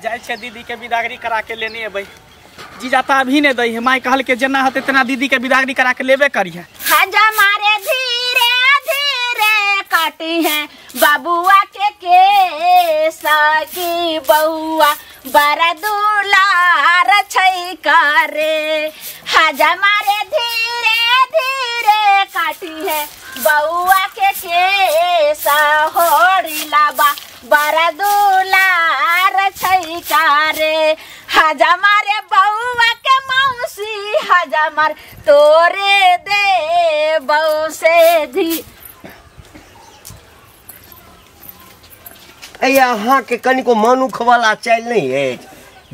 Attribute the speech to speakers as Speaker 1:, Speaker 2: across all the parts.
Speaker 1: जाइ छै दीदी के बिदागरी करा के लेने एबै। जीजा तऽ अभी नहि दै है, माय कहलकै जेना होतै तेना दीदी के बिदागरी करा के लेबे करिहे।
Speaker 2: हजा मारे धीरे धीरे काटी है बबुआ के केसा की बउआ बड़ा दुलार छै करे। हजा मारे धीरे धीरे काटी है बउआ के केसा होरी लाबा बड़ा दुलार छै करे। हजा मारे बउआ के मौसी हजा मार तोरे दे बऊ से धी।
Speaker 3: अहाँके कनिको मनुख वाला चालि नहि अछि,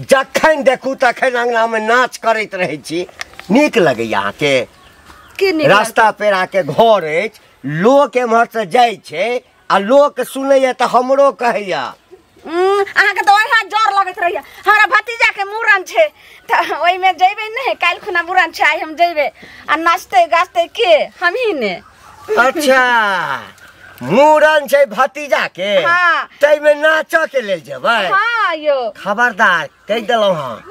Speaker 3: जखन देखू तखन अङ्गनामे नाच करैत रहै छी। नीक लगैया अहाँके? रास्ता पेड़ाके घर अछि, लोक एम्हरसँ जाइ छै आ लोक सुनैया तऽ हमरो कहैया।
Speaker 2: अहाँके तऽ ओहिना जर लगैत रहैया। हमरा भतीजाके मूड़न छै तऽ ओहिमे जइबै नहि, काल्हि खुना मूड़न छै, आइ हम जइबै आ नाचतै गाजतै के हमही ने।
Speaker 3: अच्छा मूड़न छै भतीजा के,
Speaker 2: हाँ।
Speaker 3: ताहिमे नाचऽ के लेल जेबै?
Speaker 2: हाँ यो।
Speaker 3: खबरदार कहि देलहुँ हँ,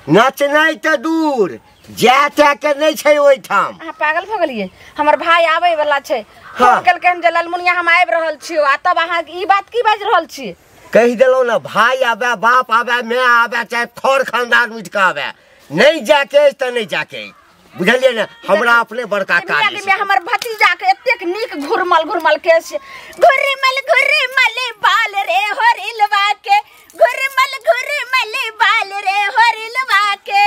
Speaker 3: नचनाइ तऽ दूर जाय के नहि छै ओहिठाम।
Speaker 2: अहाँ पागल भऽ गेलियै? हमर भाय आबै वाला छै, फोन केलकै हन जे ललमुनिया हम आबि रहल छी, आ तब अहाँ ई बात की बाजि रहल छी?
Speaker 3: कहि देलहुँ ने, भाय आबै, बाप आबै, my आबै, चाहे खर खानदान उठि कऽ आबै, नहि जायके अछि तऽ नहि जायके अछि, बुझलियै ने? हमरा अपने बड़का काज
Speaker 2: अछि। हमर भतीजा के एतेक नीक घुरमल घुरमल केश, घुरमल घुरमल बाल रे होरिलवा के, घुरमल घुरमल बाल रे होरिलवा के,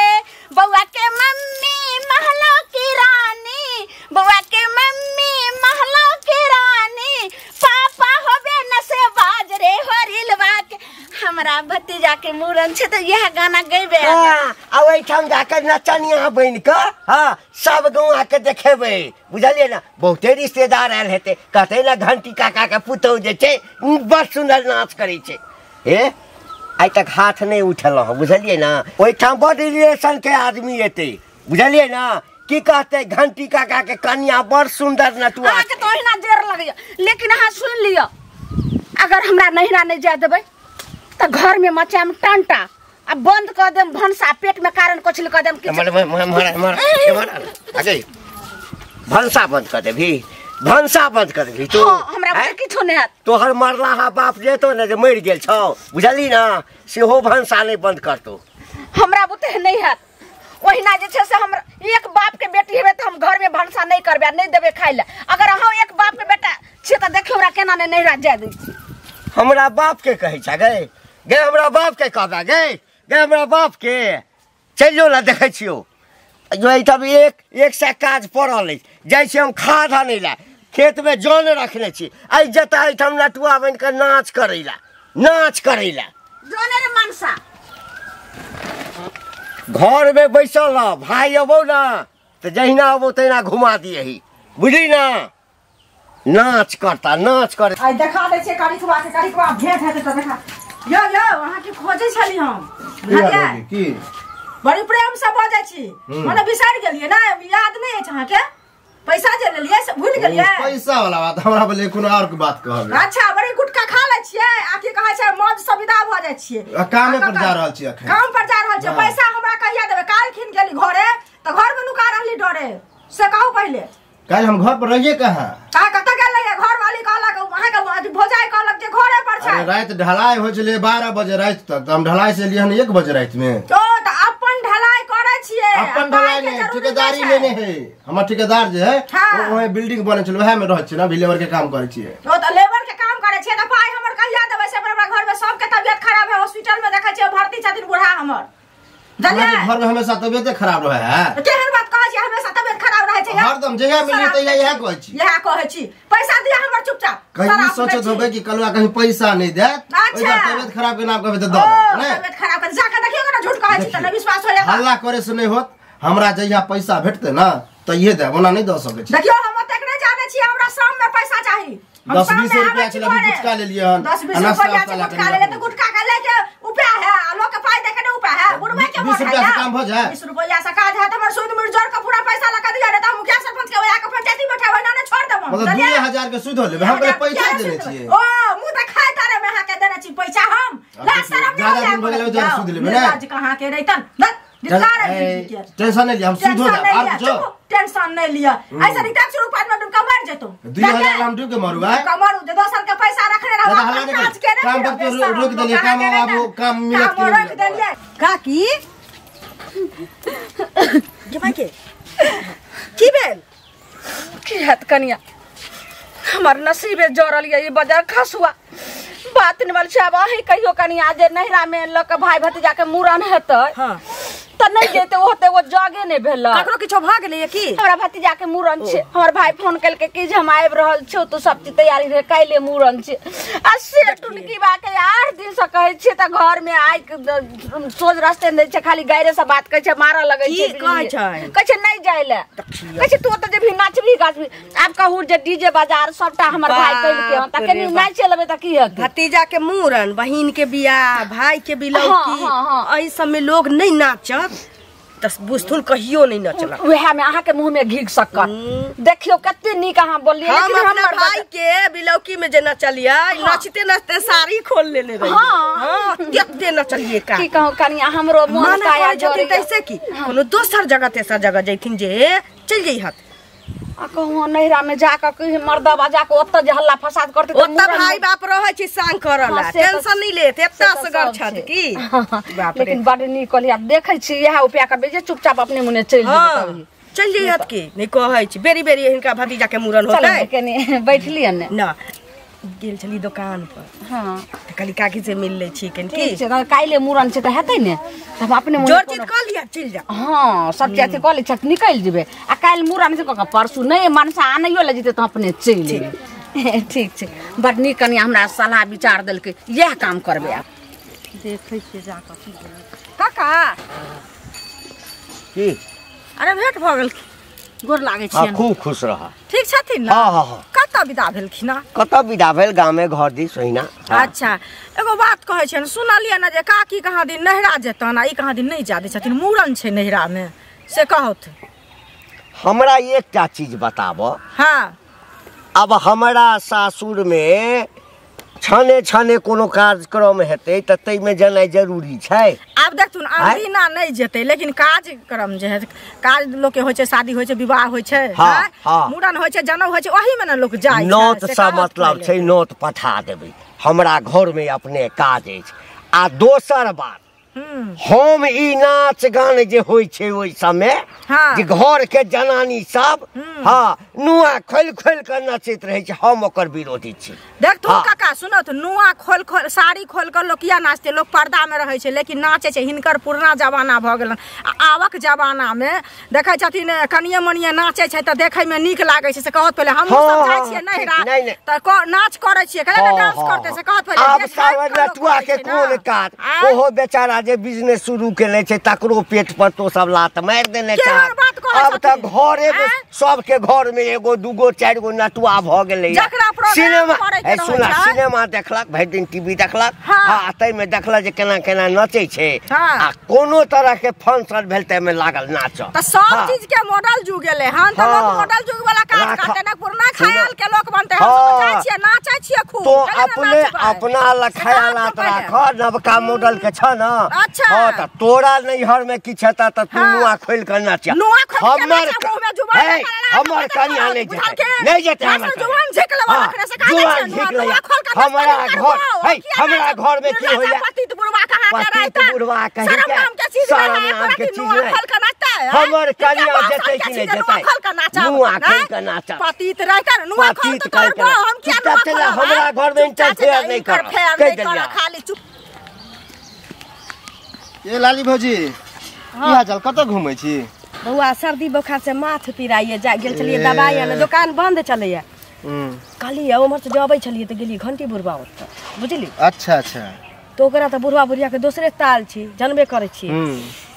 Speaker 2: बउआ के मम्मी महलो की रानी, बउआ के मम्मी महलो की रानी, पापा होबे न से बाज रे होरिलवा के। हमरा भतीजा के मूड़न छै तऽ इएह गाना गैबे।
Speaker 3: आ ओहिठाम जाके नचनिया बनि कऽ हाँ सब गाँव आके देखेबै, बुझलियै ने? बहुते रिश्तेदार आयल हेतै, कहतै ने घंटी काका के पुतहु जे छै बड़ सुन्दर नाच करै छै। हे आइ तक हाथ नहि उठेलहुँ हँ, बुझलियै ने? ओहिठाम बड़ रिलेशन के आदमी एतै, बुझलियै ने? की कहतै घंटी काका के कनिया बड़ सुन्दर नटुआ।
Speaker 2: अहाँके तऽ ओहिना जेर लगैया, लेकिन अहाँ सुनि लिअ, अगर हमरा नहिरा नहि जाय देबै तऽ घर में मचाम टंटा आ बंद कऽ देम भनसा, पेट में कारण कछली कऽ देम।
Speaker 3: भनसा बंद कऽ देबही? भनसा बंद कऽ देबही तू?
Speaker 2: हमरा किछो नहि हैत।
Speaker 3: तोहर मरला हा बाप जेतो ने जे मरि गेल छौ, बुझली ने? सेहो भनसा नहि बंद करतौ।
Speaker 2: हमरा बुते नहि हैत। ओहिना जे छै से हम एक बाप के बेटी हेबै तऽ हम घर में भनसा नहि करबै, नहि देबै खाइ लए। अगर अहाँ एक बाप के बेटा छियै तऽ देखियौ हमरा केना नहि नहिरा जाय दै छी।
Speaker 3: हमरा बाप के कहै छै गै, गै हमरा बाप के कहबै गै, गै हमरा बाप के चलि जो ने, देखै छियौ एहिठाम एक एक सए काज पड़ल अछि। जाइ छी हम खाद आनै लए, खेतमे जन रखने छी, आइ जेता एहिठाम नटुआ बनि कऽ नाच करै लए, नाच करै लए।
Speaker 2: जने रे मनसा
Speaker 3: घरमे बैसल रह, भाय अबौ ने तऽ जहिना अबौ तहिना घुमा दियही, बुझली ने? नाच करता नाच कर।
Speaker 4: आइ देखा दै छियै करिकबा के, करिकबा भेंट हेतै तऽ देखा। यौ यौ अहाँके खोजै छली हम,
Speaker 5: की
Speaker 4: बड़ी प्रेम से बजै छी, मने बिसरि गेलियै ने? याद नहि अछि अहाँके? पैसा जे लेलियै से भूलि गेलियै?
Speaker 5: पैसा वाला बात हमरा बोले कोनो और के बात कहबै।
Speaker 4: अच्छा बड़ी गुटखा खा लै छियै आ की कहै छै मौज से विदा भऽ जाइ छियै।
Speaker 5: कामे पर जा रहल छी अखन?
Speaker 4: काम पर जा रहल छियै। पैसा हमरा कहिया देबै? काल्हि खिन गेली घरे तऽ घर मे नुका रहली डरे, से कहू पहिले।
Speaker 5: काल्हि हम घर पर रहिए कहाँ?
Speaker 4: कहाँ कतऽ गेल रहियै? घर वाली कहलक अहाँके भौजाई कहलक जे घरे पर छै।
Speaker 5: अरे राति ढलाई होइ छलै 12 बजे राति तक, तऽ हम ढलाई से एलियै हन 1 बजे राति में।
Speaker 4: तो तऽ अपन ढलाई करै छियै?
Speaker 5: अपन ढलाई नहि, ठेकेदारी लेने है हमर। ठेकेदार जे है ओहे बिल्डिंग बनै छलै, वएह में रहै छियै ने, अभी लेबर के काम करै छियै।
Speaker 4: ओ तऽ लेबर के काम करै छियै तऽ पाइ हमर कहिया देबै से? हमरा घर में सबके तबियत खराब है, हॉस्पिटल में देखै छियै भर्ती छथिन बूढ़ा हमर।
Speaker 5: घर में हमेशा तबियते खराब रहे है।
Speaker 4: केहन बात कहै छी, हमेशा तबियत खराब रहै छै?
Speaker 5: हरदम जहिया मिली तहिया इएह कहै छी।
Speaker 4: इएह कहै छी। पैसा दिया हमर चुपचाप।
Speaker 5: कहीं सोचत होबै कि कलुआ कहीं पैसा नहि देत,
Speaker 4: अच्छा
Speaker 5: तबियत खराब के नाम कहबै तऽ दऽ देत।
Speaker 4: नहि तबियत खराब कर जाके देखियौ ने, झूठ कहै छी तऽ नहि विश्वास होइया।
Speaker 5: हल्ला करे से नहि होत, हमरा जहिया पैसा भेटतै ने तहिये देब, ओना नहि दऽ सकै छी।
Speaker 4: देखियौ हम ओतेक नहि जानै छी, हमरा शाम में पैसा चाही।
Speaker 5: 10-20 रुपया छलै, अभी गुटखा लेलियै हन।
Speaker 4: 10-20 रुपया छै गुटखा लेलियै तऽ गुटखा के लेके उपाय है, आ लोक के पाइ देके नहि उपाय है। बुढ़बे के
Speaker 5: 20 रुपया से काम भऽ जाय?
Speaker 4: 20 रुपया से काज है तऽ हमर सूद मुड़ जोड़ के पूरा पैसा लगा दिया, नहीं तऽ हम मुखिया सरपंच के ओया के पंचायती बैठाबै ना, छोड़ देब।
Speaker 5: मतलब 2000 के सूद हो लेबै, हम पैसा देने छियै।
Speaker 4: ओ मुँह तऽ खाय तारे में अहाँके देने छी पैसा हम। ला शरम
Speaker 5: ज्यादा दिन भऽ गेलै जरा सुध लेबै ने
Speaker 4: आज कहां के रहितन
Speaker 5: टेंशन नहीं लिया हम सुध हो जाए और कुछ
Speaker 4: टेंशन नहीं लिया ऐसा रिटाक शुरू पाँच मिनट डूब मर जेतो
Speaker 5: 2000 हम डूब के मरू भाई
Speaker 4: कमर जे दोसर के पैसा रखने रहो काज के
Speaker 5: काम पर रोक देलिए काम अब काम मिलत के
Speaker 4: रोक देलिए
Speaker 6: काकी के भाई के की भेल
Speaker 2: की हत कनिया हमर नसीबे जरल ये बाजार खसुआ बात निमल छै अब अही कहियो कनिया जे नहिरा में ल के भाई भतीजा के मुड़न हेतै
Speaker 6: हां
Speaker 2: त नहीं जेते ओते वो जगे नहीं भेल
Speaker 6: ककरो किछो भ गेलै की
Speaker 2: हमरा भतीजा के मुड़न छै हमर भाई फोन केलकै कि जे हम आबि रहल छौ तो सब चीज तैयारी रहे काल्हि मुड़न छै आ से टुनकी बा के 8 दिन से कहै छियै त घर में आइ सोझ रास्ते नै छै खाली गायरे से बात कहै छै मारऽ लगै छै
Speaker 6: की कहै छै
Speaker 2: कहै छै नहीं जाय ले कहै छै तू ओतऽ जेबही नाचबी गाचबी आब कहू जे डीजे बाजार सबटा हमर भाई केलकै हन त कनी नाचि लेबै त की हेतै
Speaker 6: भतीजा के मुड़न बहिन के बियाह भाई के बिलौकी एहि सब में लोग नहीं नाचत त बुझथुन कहियो नहीं नचलक
Speaker 2: वएह में अहाँ के मुंह में घी शक्कर देखियो कते नीक अहाँ बोललिए
Speaker 6: लेकिन हमर भाई के बिलौकी में जे नचलिए नचते नचते साड़ी खोल लेने रही हां कते नचलिए का
Speaker 2: की कहू कनिया हमरो मन काया
Speaker 6: जरी तैसे की कोनो दोसर जगह तेसर जगह जैथिन जे चल जइहत
Speaker 2: आ कहू नहिरा में जाके कहि मर्दबा जाके ओतऽ जे हल्ला फसाद करते
Speaker 6: त ओतऽ भाई बाप रहै छै संग करला टेंशन नहीं लेत एत्ता असगर छत की
Speaker 2: बाप रे लेकिन बड नीक कहली आब देखै छी इएह उपाय करबै जे चुपचाप अपने मुने चलि जेबै तभी
Speaker 6: चलि जइहत की नहीं कहै छी बेरी बेरी हिनका भतीजा के मुड़न होतै
Speaker 2: चल कनी बैठलियै ने
Speaker 6: ना गेल छली दुकान पर
Speaker 2: हां
Speaker 6: त कहली काकी से मिल लै छी कन
Speaker 2: की छै त काल्हि मुड़न छै त हेतै ने त हम अपने
Speaker 6: जोर चीज क लिया चलि जा
Speaker 2: हां सब चीज क लै छ निकलि जेबै आ काल्हि मुड़न छै क के परसू नहीं मनसा आनैयो ले जेतै त अपने चलि जेबै ठीक छै बड नीक कनिया हमरा सलाह विचार देलकै इएह काम करबै आब
Speaker 4: देखै छियै जा क की काका
Speaker 3: की
Speaker 4: अरे भेंट भ गेल गोर लागै
Speaker 3: छी खूब खुश रह
Speaker 4: ठीक छथिन ना
Speaker 3: हां हां
Speaker 4: कतऽ विदा भेलखिन
Speaker 3: कतऽ विदा भेल गामे घर दिस ओहिना
Speaker 4: अच्छा एगो बात कहै छियनि सुनलियै ने जे काकी कहाँ दिन नहिरा जेतन आ ई कहाँ दिन नहीं जा दै छथिन मुड़न छै नहिरा में से कहत
Speaker 3: हमरा एकटा चीज बताबऽ
Speaker 4: हाँ
Speaker 3: अब हमरा सासुर में छने छने कोनो कार्यक्रम हेतै त तैमे जेनाइ जरूरी छै
Speaker 4: आब देखथुन अनदिना नहीं जेतै लेकिन कार्यक्रम जे है काज लोक के होइ छै शादी होइ छै विवाह होइ छै मुड़न होइ छै जनउ होइ छै ओही में ने लोक जाइ छै
Speaker 3: नोत से मतलब छै नोत पठा देबै हमरा घर में अपने काज अछि आ दोसर बात हम ई नाच गान जे होइ छै ओहि समय जे घर के जनानी सब हाँ नुआ खोलि खोलि के नचैत रहै छै हम ओकर विरोधी छी
Speaker 4: देखथुन काका सुनो तो नुआ खोल खोल साड़ी खोल के लोग किया नाचते लोग पर्दा में रहै छै लेकिन नाचै छै हिनकर पुरना जमाना भऽ गेलन आ आवक जमाना में देखै छथिन कनिये मनिये नाचै छै तऽ देखै में नीक लागै छै से कहत पहिले हमहूँ सब जाइ छियै नहिरा तऽ नाच करै छियै कहले ने डांस करतै से कहत पहिले
Speaker 3: आब सावर नटुआ के कोन काज ओहो बेचारा जे बिजनेस शुरू केने छै तकरो पेट पर तो सब लात मारि देने छै अब तऽ घरे में सबके घर में एगो दूगो चारि गो नटुआ भऽ गेलै सिनेमा सुना सिनेमा देखलक भरि दिन टीवी देखलक हाँ ताहिमे देखलक जे केना केना नचै छै आ कोनो तरह के फंक्शन भेल ताहिमे लागल नाचऽ
Speaker 4: तऽ सब चीज के मॉडल जुग गेलै हन तऽ लोक मॉडल जुग वाला काज करतै ना पुरना ख्याल के लोक बनतै हम सब जाइ छियै नाचै छियै खूब
Speaker 3: तो अपने अपना लखायालात राख नवका मॉडल के छ ना
Speaker 4: अच्छा
Speaker 3: हां त तोरा नैहर में किछ हेता त तू नुआ खोल के नाच
Speaker 4: नुआ खोल के नाच मुंह में जुबान
Speaker 3: हमर कनिया नहीं जेतै नहीं जेतै हमर
Speaker 4: जुबान झेक लेवा रखने से काज छै नुआ खोल के
Speaker 3: हमरा घर है हमरा घर में की होइया
Speaker 4: पतित बुढ़वा कहां के रहता
Speaker 3: पतित बुढ़वा कहीं
Speaker 4: शर्म नाम के चीज
Speaker 3: शर्म नाम के चीज
Speaker 4: नुआ खोल के नाचता है
Speaker 3: हमर कनिया जेतै कि नहीं जेतै नुआ खोल के नाच
Speaker 4: पतित रहता नुआ खोल के करबो हम किया नुआ खोल
Speaker 3: हमरा घर में इंटरफेयर नहीं कर
Speaker 4: कह देलिया खाली चुप
Speaker 5: ए लाली भौजी की हाल चाल कतऽ घुमै छी
Speaker 6: बौआ सर्दी बोखार से माथ पिराइए जा गेल छलियै दवाइ आने दुकान बंद चलैया कहलियै उम्हर से जबै छलियै तऽ गेलियै घंटी बुढ़वा ओतऽ बुझली
Speaker 5: अच्छा अच्छा
Speaker 6: तो ओकरा तऽ बुढ़वा बुढ़िया के दोसरे ताल छी जानबे करै छी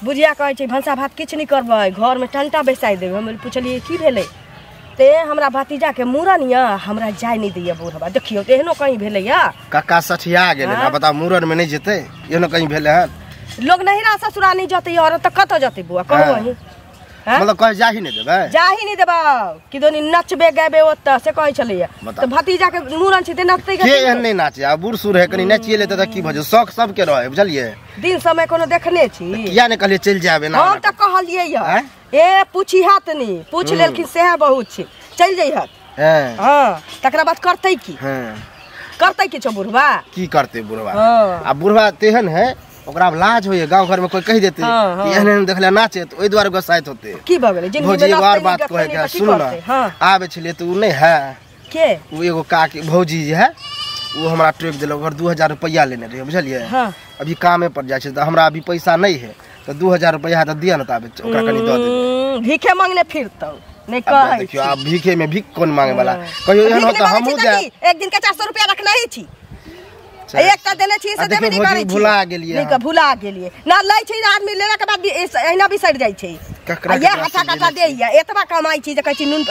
Speaker 6: बुढ़िया कहै छै भनसा भात किछु नहि करबै घरमे टंटा बैसाइ देबै हम पुछलियै की भेलै ते हमरा भतीजा के मुड़न यऽ हमरा जाय नहि दैया बुढ़वा देखियौ एहनो कहीं भेलैया
Speaker 5: काका सठिया गेलै ना बताउ मुड़न में नहीं जेतै एहनो कहीं भेलै हन
Speaker 6: लोग नहिरा ससुरा नहीं जतै औरत तऽ कतऽ जतै बुआ कहू अहीं
Speaker 5: मतलब कह जाही नहीं देबै।
Speaker 6: जाही नहीं देबौ कि दोनी नचबे गाबे ओत से कहै छलैया। त भतीजा के मूड़न छै ते नचतै
Speaker 5: के एहन नहीं नाचे आ बूढ़ सूढ़ है कनी नचिए लेते त की भजो शौक सबके रहे बुझलिए।
Speaker 6: दिन समय कोनो देखने छी
Speaker 5: किया ने कहलिए चल जाबे ना।
Speaker 6: हम त कहलिए या ए पूछी हाथ नी पूछ लेलखिन सेहा बहुत छै चल जइहत। हां तकरा बाद करतै की?
Speaker 5: हां
Speaker 6: करतै की छौ बुढ़वा?
Speaker 5: की करतै बुढ़वा? आ बुढ़वा तेहन है ओकरा लाज होइए गांव घर में कोई कहि देते कि एहन एहन देखले नाचे त ओइ दुआरे गोसाइत होते।
Speaker 6: की भ गेलै जिंदगी में
Speaker 5: और बात कहे के सुन ना। आबे छलिए त उ नहीं है
Speaker 6: के
Speaker 5: उ एगो काकी भौजी जे है उ हमरा टोक देलक ओकर 2000 रुपया लेने रहे बुझलिए। अभी कामे पर जाइ छै त हमरा अभी पैसा नहीं है त 2000 रुपया त दिया न त आबे ओकरा कनी द देबै।
Speaker 6: भीखे मांगने फिरतौ नहीं कहै
Speaker 5: देखियो आब भीखे में भीख कोन मांगे वाला कहियो एहन हो त हमहु जाय।
Speaker 6: एक दिन के 400 रुपया रखना ही छी एकटा देने छी से देबे नहीं करै छी।
Speaker 5: भुला गेलिए
Speaker 6: नहीं भुला गेलिए ना लै छै आदमी लेला के बाद एहिना बिसरि जाइ छै।
Speaker 5: ककरा
Speaker 6: ये हटा कटा देइया एतबा कमाई छी जे कहै छी नून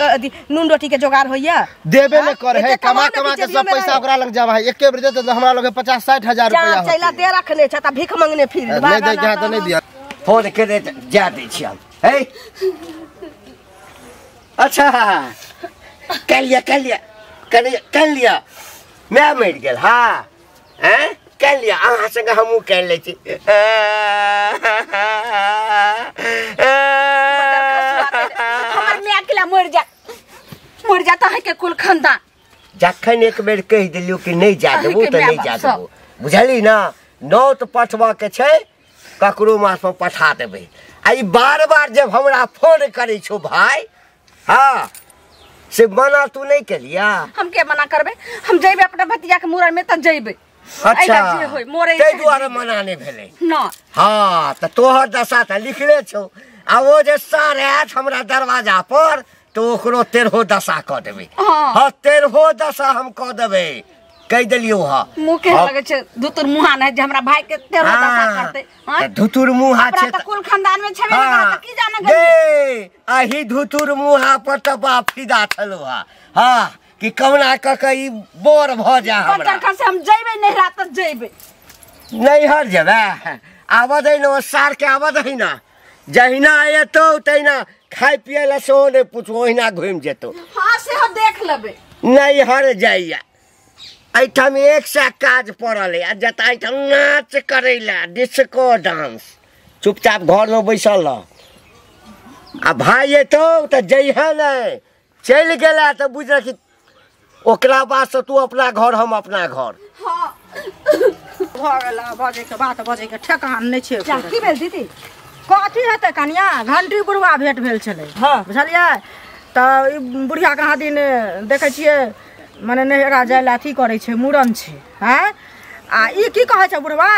Speaker 6: नून रोटी के जोगार होइया
Speaker 5: देबे ने करे है कमा कमा के सब पैसा ओकरा लग जावा है। एके बेर देते त हमरा लगे 50-60 हजार रुपया
Speaker 6: हो चैला दे रखने छ त भीख मांगने फिर
Speaker 5: नहीं दे के त नहीं दिया
Speaker 3: फोन के दे जा दै छी हम। हे अच्छा कर लिया कर लिया कर लिया मैं मरि गेल। हाँ हैं कर लिया अहाँ संगे हमहूँ कर लै छी।
Speaker 2: हमर माय अकेला मरि जा त है के कुल खानदान।
Speaker 3: जखन एक बेर कहि देलियौ कि नहीं जा देबू त नहीं जा देबू बुझली ना। नौत पठबऽ के छै ककरो मार्फत पठा देबै। आ ई बार बार जब हमरा फोन करै छौ भाई हाँ से मना तू नहीं केलिया।
Speaker 2: हम के मना करबे? हम जइबे अपना भतीजा के मूड़न में त जइबे।
Speaker 3: अच्छा तै दुआरे मना नहीं भेलै
Speaker 2: ना।
Speaker 3: हाँ त तोहर दशा त लिखले छौ आ ओ जे सार आयत हमरा दरवाजा पर तो ओकरो तेरहो दशा कऽ देबै। हाँ तेरहो दशा हम कऽ देबै कहि देलियौ। हाँ
Speaker 2: मुँह के लगै छै धुतुर मुहा नहि जे हमरा भाई के तेरहो दशा करतै।
Speaker 3: हां धुतुर मुहा छै
Speaker 2: त कुल खानदान में छेबे ना त की जाने
Speaker 3: गेलियै अही धुतुर मुहा पर त बाप फिदा छलौ। हां हां कि कौना क के ई बोर भ जा हमरा।
Speaker 2: पंचरखन से हम जइबै नैहरा त जइबै।
Speaker 3: नैहर जेबै आबऽ दै न ओ सार के आबऽ दै ना जहिना एतौ तहिना खाय पिए ला सेहो नहि पूछू ओहिना घुमि जेतौ।
Speaker 2: हां से हम देख लेबै।
Speaker 3: नैहर जाइया एहिठाम एक सए काज पड़ल है आ जता एहिठाम नाच करै ला डिस्को डांस चुपचाप घरमे बैसल रह आ भाई एतौ तऽ जइहे नहि चलि गेला तऽ बुझ रखी ओकरा बाद से तू अपना घर हम अपना घर।
Speaker 2: हाँ
Speaker 4: भऽ गेल बजैके बात बजैके ठेकान नहि छै।
Speaker 6: की भेल दीदी?
Speaker 4: कथी हेतै कनिया घंटी बुढ़वा भेंट भेल छलै।
Speaker 6: हाँ
Speaker 4: बुझलियै तऽ ई बुढ़िया कहाँ दिन देखै छियै मने नैहरा जाय लए अथी करै छै मूड़न छै। हैं आ ई की कहै छै बुढ़वा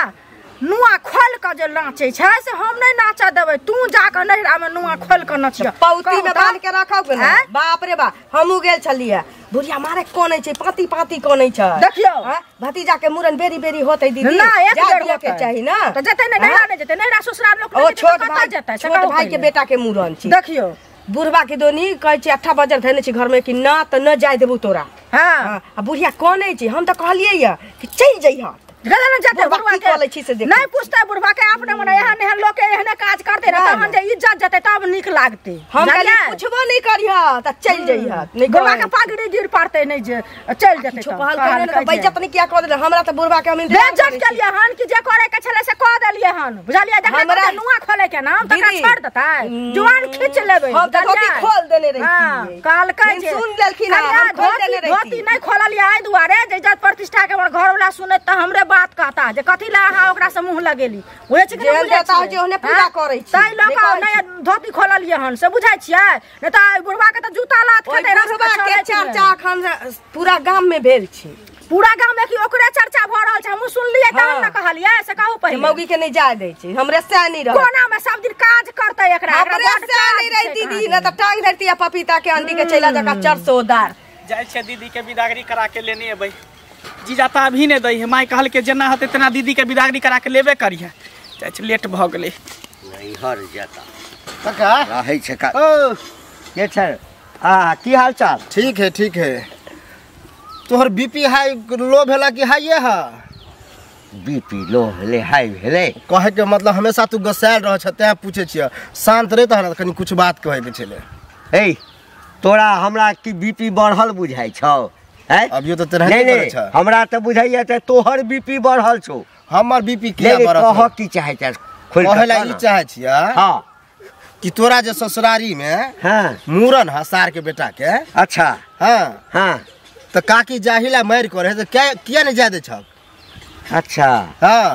Speaker 4: नुआ खोल के जे नाचै छै से हम नहीं नाचऽ देबै तू जाके नैहरा में नुआ खोल के नचिय
Speaker 6: पौती में बांध के रखौ के ना। बाप रे बा हमहू गेल छलियै बुढ़िया मारे कोनै छै पाती पाती कोनै छै।
Speaker 4: देखियौ
Speaker 6: भतीजा के मूड़न बेरी बेरी होतै दीदी
Speaker 4: ना एक बेर
Speaker 6: के चाही ना
Speaker 4: त जतै नै नैहरा नै जतै नैहरा ससुराल लोक
Speaker 6: ओ छोट भाई जतै छोट भाई के बेटा के मूड़न छै।
Speaker 4: देखियौ
Speaker 6: बुढ़वा के दोनी कहै छै 8 बजल धैने छै घर में कि ना त न जाय देबू तोरा।
Speaker 4: हां
Speaker 6: आ बुढ़िया कोनै छै हम त कहलियै या कि चलि जइह
Speaker 4: गला न जाते बुढ़वा के नहीं पूछते बुढ़वा के अपने मने एहन एहन लोग के एहने काज करते ना तहन जे इज्जत जते तब नीक लागते।
Speaker 6: हम कहलियै पूछबो नहीं करिह त चलि जइह
Speaker 4: नहीं बुढ़वा के पगड़ी गिर पड़ते नहीं जे चलि जते।
Speaker 6: किछो कहल कहिने त बेइज्जत नहीं किया कह देले हमरा त बुढ़वा के हम
Speaker 4: बेइज्जत केलियै हन कि जे करे के छले से कह देलियै हन बुझलियै। देखै हमरा नुआ खोले के नाम तकरा छोड़ देतै जुआन खींच लेबै।
Speaker 6: हम त धोती खोल देने रहितियै
Speaker 4: कहलकै जे
Speaker 6: सुन लेलखिन हम खोल देने रहितियै
Speaker 4: धोती नहीं खोललियै एहि दुआरे जे इज्जत प्रतिष्ठा के हमर घरवाला सुनत त हमरे बात कहता जे कथी ला अहाँ ओकरा से मुंह लगेली ओहे छै
Speaker 6: कि देता जे ओने पूजा करै छी
Speaker 4: तै लऽ कऽ नहि धोती खोललियै हन से बुझै छियै नहि तऽ बुढ़वा के तऽ जूता लात खेतै।
Speaker 6: बुढ़वा के चर्चा अखन पूरा गाम में भेल छै।
Speaker 4: पूरा गाम में कि ओकरे चर्चा भ रहल छै हमहूँ सुनलियै तहन न कहलियै से कहू पहिले
Speaker 6: मौगी के नहीं जाय दै छै हमरे से नहीं रह
Speaker 4: कोना में सब दिन काज करतै एकरा
Speaker 6: हमरे से नहीं रही दीदी न तऽ टांग धरती आ पपीता के अंडी के चैला जका चरसोदार
Speaker 1: जाइ छै दीदी के बिदागरी करा के लेने एबै। जीजा त अभी नहीं दै है माय कहलकै जेना होतै तेना दीदी के बिदागरी करा के लेबे करिहे जाइ छै लेट भ गेलै।
Speaker 3: नैहर जेता
Speaker 5: काका
Speaker 3: रहै छै का
Speaker 5: ओ
Speaker 3: के छै हां की हाल चाल?
Speaker 5: ठीक है ठीक है। तोहर बीपी हाई लो भेला कि हाई है?
Speaker 3: बीपी लो भेलै हाई भेलै।
Speaker 5: कहे के मतलब हमेशा तू गुस्सायल रह छ तैं पूछे छियै, शांत रह तहन कनी कुछ बात कहे के छलै।
Speaker 3: ए तोरा हमरा की बीपी बढ़ल बुझाइ छौ? हैं
Speaker 5: अभियो त तेना
Speaker 3: नहीं नहीं छ। हमरा त बुझाइया त तोहर बीपी बढ़ल छौ।
Speaker 5: हमर बीपी किया बढ़ल?
Speaker 3: कह की चाहे छ?
Speaker 5: खोल कहे ला ई चाहे छियै
Speaker 3: हां
Speaker 5: कि तोरा जे ससुरारी में
Speaker 3: हां
Speaker 5: मूरन ह सार के बेटा के।
Speaker 3: अच्छा
Speaker 5: हां
Speaker 3: हां
Speaker 5: त काकी जाहिला मार करे त किया नहीं जा दे छ?
Speaker 3: अच्छा
Speaker 5: हां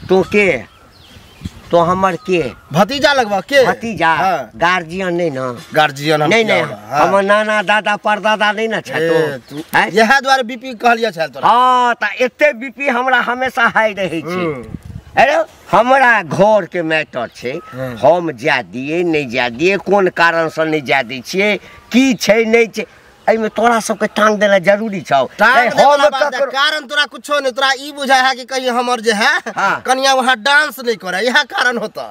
Speaker 3: तो के तो हमर के
Speaker 5: भतीजा लगवा के
Speaker 3: भतीजा?
Speaker 5: हाँ।
Speaker 3: गार्जियन नहीं ना?
Speaker 5: गार्जियन
Speaker 3: नहीं नहीं हमर नाना दादा परदादा नहीं ना छ तो
Speaker 5: इएह दुआरे बीपी कहलियै छल तोरा।
Speaker 3: हां त एते बीपी हमरा हमेशा हाई रहै छै। अरे हमरा घर के मैटर छै, हम जा दिए नहीं जा दिए कोन कारण से नहीं जा दै छियै की छै नहीं छै एहिमे तोरा सबके टांग देना जरूरी छौ।
Speaker 5: हम कारण तोरा कुछो नहीं, तोरा ई बुझाय है कि कहीं हमर जे है कनिया वहाँ डांस नहीं करे, यह कारण होता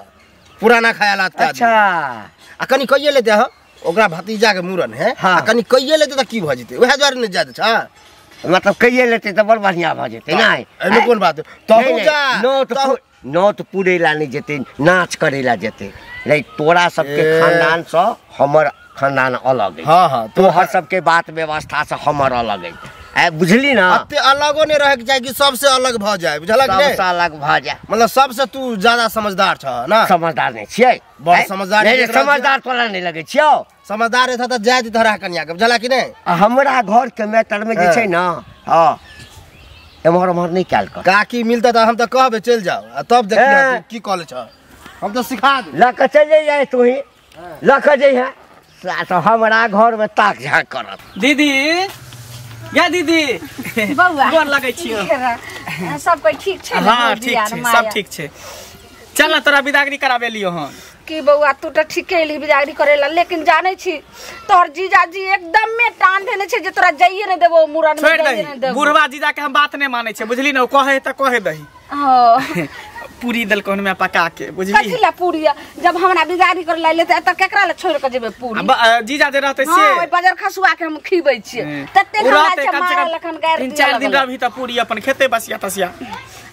Speaker 5: पुराना ख्यालात का।
Speaker 3: अच्छा
Speaker 5: आ कनी कहिए लेते हो ओकरा भतीजा के मूरन है।
Speaker 3: हाँ।
Speaker 5: आ कनी कहिए लेते त की भ जेतै, वएह दुआरे नहीं जा दै छ।
Speaker 3: मतलब कहिए लेते त बड़ बढ़िया भ जेतै। नहीं
Speaker 5: एहिमे कोन बात? तहु जा
Speaker 3: नोत पुरेला नहीं जेतै, नाच करेला जेतै। नहीं तोरा सबके खानदान से हमर खानदान अलग है।
Speaker 5: हाँ हाँ
Speaker 3: तोहर सबके बात व्यवस्था से हमर अलग है। ए बुझली ना?
Speaker 5: अते अलगो नहीं रह के चाही कि सबसे अलग भ जाए, बुझलक नहीं?
Speaker 3: सबसे अलग भ जाए
Speaker 5: मतलब सबसे तू ज्यादा समझदार छ ना?
Speaker 3: समझदार नहीं छियै।
Speaker 5: बड़ समझदार
Speaker 3: नहीं, समझदार तोरा नहीं लगे छियौ।
Speaker 5: समझदार था त जाय तोरा कनिया के, बुझला कि नहीं?
Speaker 3: हमरा घर के मैटर में जे छै ना हां एमहर ओमहर नहीं कैल कर।
Speaker 5: काकी मिलता त हम त कहबे चल जाओ आ तब देखिए की कॉलेज छ, हम त सिखा दे।
Speaker 3: लक चल जाय तू ही लक जइहे तो हमरा घर में ताक झाँक करत।
Speaker 1: दीदी या दीदी
Speaker 2: बौआ
Speaker 1: गोर लगै छियौ।
Speaker 2: सब कोई ठीक छै?
Speaker 1: हां ठीक छै, सब ठीक छै। चल ना तोरा बिदागरी कराबे लियो हन।
Speaker 2: की बौआ तू त ठीके एली बिदागरी करेला, लेकिन जानै छी तोहर जीजाजी एकदम में टान देने छै जे तोरा जाइए नहीं देबो मुरन में, जाइए नहीं देबो।
Speaker 1: बुढ़वा जीजा के हम बात नहीं मानै छै बुझली ना, कहे त कहे दही।
Speaker 2: हां
Speaker 1: पूरी देलको हन में पका के बुझली।
Speaker 2: कथी ला पूरी? जब हमरा बिदागरी करे ला लेते त केकरा ला छोड़ के जेबे पूरी?
Speaker 1: जीजा जे रहते से
Speaker 2: हां ओइ बजर खसुआ के हम खिबै छियै तते हमरा छै मारल लखन गार
Speaker 1: 3-4 दिन रही त पूरी अपन खेते बसिया तसिया।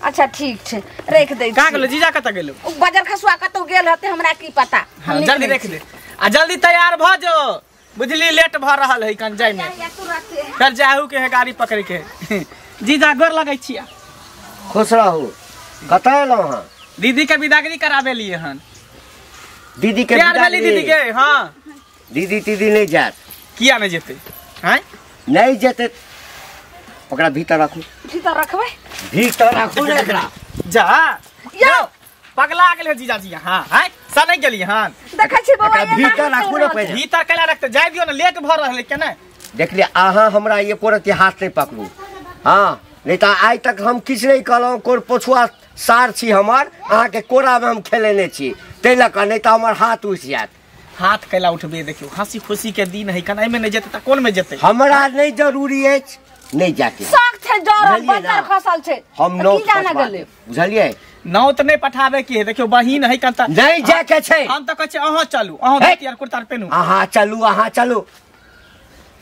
Speaker 2: अच्छा ठीक छै रख दै छी।
Speaker 1: का गेलो जीजा कत गेलो?
Speaker 2: उ बजर खसुआ कतौ गेल हते हमरा की पता।
Speaker 1: हम जल्दी रख दे आ जल्दी तैयार भ जो बुझली, लेट भ रहल है कन जाय में। फिर जाहू के है गाड़ी पकड़ के। जीजा गोर लगै छिया।
Speaker 3: खुश रहू। कतऽ एलहुँ हँ?
Speaker 1: दीदी के बिदागरी कराबे लिए हन।
Speaker 3: दीदी के
Speaker 1: तैयार भेली दीदी के? हाँ
Speaker 3: दीदी तीदी नहीं जात।
Speaker 1: किया नहीं जेते? हैं
Speaker 3: नहीं जेते, ओकरा भीतर राखू।
Speaker 2: भीतर रखबै?
Speaker 3: भीतर राखू ने एकरा।
Speaker 1: जा यो पगला गेल जीजाजी। हां हैं सनै गेली हन
Speaker 2: देखै छी बौआ
Speaker 3: भीतर राखू ने पहिले।
Speaker 1: भीतर केला रखते जाय दियो ने, लेट भ रहल केना।
Speaker 3: देखलिए अहाँ हमरा एको रत्ती हाथ नहीं पकड़ू। हाँ नहीं तो आइ तक हम किछु नहीं कहलहुँ, कोर पछुआ सार छी हमर, अहाँके कोरामे हम खेलेने छी ताहि लऽ कऽ, नहीं तऽ हमर हाथ उठि जायत।
Speaker 1: हाथ कैला उठबे? देखियौ हंसी खुशी के दिन है कन एहिमे नहीं जेतै तऽ कोन में जेतै?
Speaker 3: हमरा नहीं जरूरी अछि नहीं जाके।
Speaker 2: शौक छै जरल बजर खसल छै
Speaker 3: हम
Speaker 2: नौ की जाना गेलै
Speaker 3: बुझलियै?
Speaker 1: नौ तऽ नहीं पठाबे की है, देखियौ बहिन है कन तऽ
Speaker 3: नहीं जाके छै।
Speaker 1: हम तऽ कहै छी अहाँ चलू, अहाँ धोती आर कुर्ता पेनू।
Speaker 3: अहाँ चलू अहाँ चलू,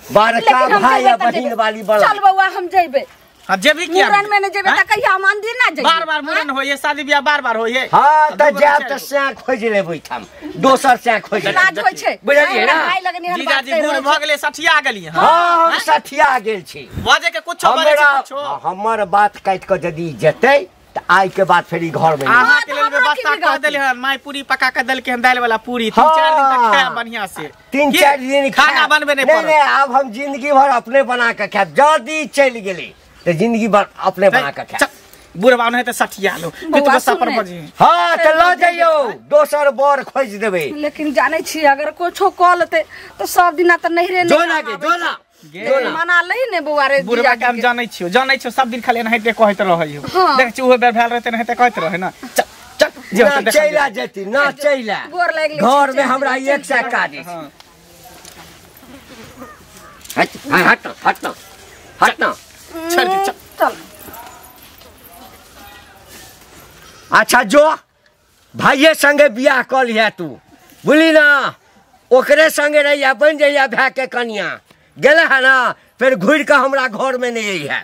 Speaker 3: बड़का भाई आ बहिन वाली बड़ा।
Speaker 2: चल बौआ हम जेबै।
Speaker 1: अब जेबी किया?
Speaker 2: मुरन में नहीं जेबे त कहिया मंदिर ना जेबे?
Speaker 1: बार बार मुरन होइए, शादी ब्याह बार बार होइए।
Speaker 3: हां त जाब त सैं खोज लेबै ठाम, दोसर सैं खोज लेबै।
Speaker 2: लाज होय छै
Speaker 3: बुझलियै ना?
Speaker 2: भाई लगनी हन
Speaker 1: जीजाजी बूढ़ भ गेलै, सठिया गेलियै।
Speaker 3: हां हम सठिया गेल छी।
Speaker 1: बाजे के कुछो बाजे के कुछो।
Speaker 3: हमर बात काट के यदि जेतै त आइ के बाद फेर ई घर में
Speaker 1: अहाँ के लेल व्यवस्था कर देले हन। माय पूरी पका के देलके हन, दाल वाला पूरी 3-4 दिन तक खाए बढ़िया से।
Speaker 3: 3-4 दिन
Speaker 1: खाना बनबे नहीं पड़त।
Speaker 3: नहीं अब हम जिंदगी भर अपने बना के खाएब। यदि चलि गेली तो जिंदगी भर अपने बना के खाएब।
Speaker 1: बुढ़वा नहीं तो सठिया लो गुस्सा पर बजी।
Speaker 3: हां त ल जइयो दोसर बर खोज देबै।
Speaker 2: लेकिन जानै छी अगर कुछो कह लेते तो सब दिना त नहिरे
Speaker 3: नहीं। जोना के जोना
Speaker 2: मना लही ने बौआ रे।
Speaker 1: बुढ़वा के हम जानै छियो, जानै छियो सब दिन खाली एनाहिते कहैत रहै हो। देख छी उहो बेर भेल रहते एनाहिते कहैत रहै ना। चल चल जे
Speaker 3: ना चैला जेती ना चैला घर में हमरा एक सा काज छै। हट हट हट हट ना
Speaker 1: छोड़ दे चल
Speaker 2: चल।
Speaker 3: अच्छा जो भाइये संगे बियाह कऽ लिहे तू बुझली ना, ओकरे संगे रहिया बनि जइया भाय के कनिया गेल है ना, फिर घुरि के हमरा घर में नहीं है,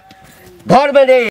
Speaker 3: घर में नहीं।